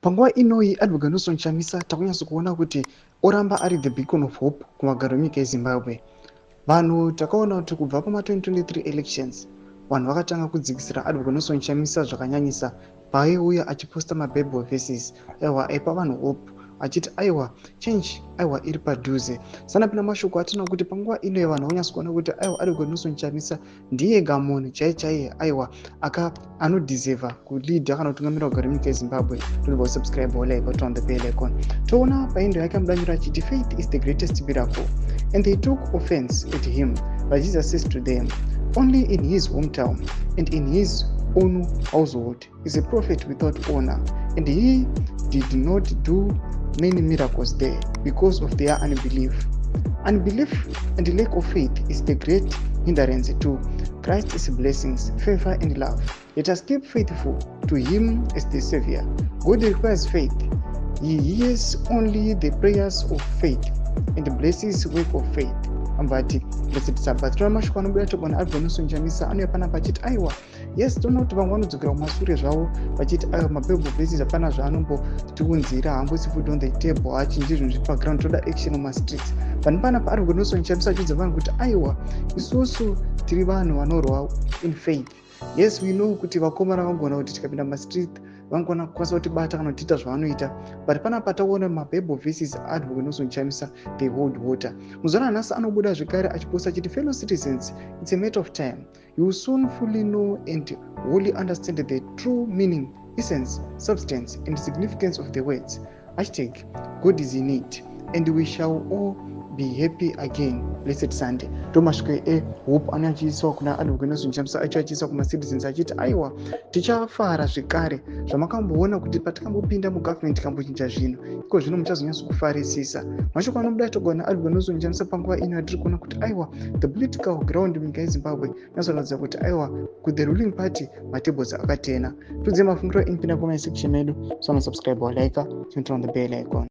Panguva inoyi, Advocate Nelson Chamisa takunyatso kuona kuti oramba ari the beacon of hope kumagaro enyika yeZimbabwe. Vanhu takaona kuti kubva pama2023 elections, vanhu vakatanga kudzikisira Advocate Nelson Chamisa zvakanyanyisa paaiuya achiposta maBible verses, aiwa, aipa vanhu hope achiti, aiwa, change, aiwa, iri padhuze. Sanapinda mashoko atina kuti panguva inoyi vanhu vanyatso kuona kuti, aiwa, Advocate Nelson Chamisa ndiyega munhu chaiye chaiye, aiwa, aka anodeserva kuleada kana kutungamira kugara munyika yeZimbabwe. Tobva kusubscribe, like, on the bell icon. Toona paindo yake amudanyiro achiti, "Faith is the greatest miracle. And they took offense at him. But Jesus says to them, 'Only in his hometown and in his own household is a prophet without honor.' And he did not do many miracles there because of their unbelief." Unbelief and lack of faith is the great hindrance to Christ's blessings, favor and love. Let us keep faithful to him as the Savior. God requires faith. He hears only the prayers of faith and blesses work of faith. Ambati blessed Sabbath. Tinoona mashoko anobuda togona Advocate Nelson Chamisa anouya panapa achiti, aiwa, yes, toona kuti vamwe vanodzokera kumasure zvavo vachiti, aiwa, maBible verses hapana zvaanomboti haamboisi food on the table, haachinji zvinhu zviri paground, toda action mumastreets. Vanhu panapa Advocate Nelson Chamisa achiudza vanhu kuti, aiwa, isusu tiri vanhu vanorwa in faith. Yes, we know kuti vakomana vangona kuti tikapinda mumastreet vangona kukwanisa kutibata kana kutiita zvavanoita, but panapa taona maBible verses Advocate Nelson Chamisa, they hold water. Muzuva ranhasi anobuda zvekare achiposta achiti, "Fellow citizens, it's a matter of time. You will soon fully know and wholly understand the true meaning, essence, substance and significance of the words #GodIsInIt, and we shall all be happy again. Blessed Sunday." Ndo mashoko ehope anenge achiiswa kuna Advocate Nelson Chamisa, acho achiiswa kumacitizens achiti, aiwa, tichafara zvekare zvamakamboona kuti patakambopinda mugovernment tikambochinja zvinhu. Iko zvino muchazonyatsokufarisisa. Mashoko anobuda togona Advocate Nelson Chamisa panguva ino yatiri kuona kuti, aiwa, the political ground munyika yeZimbabwe inatsoratidza kuti, aiwa, kuthe ruling party matables akaturna. Tudze mafungiro enyu, pinda comment section medu, so subscribe, walike, turn on the bell icon.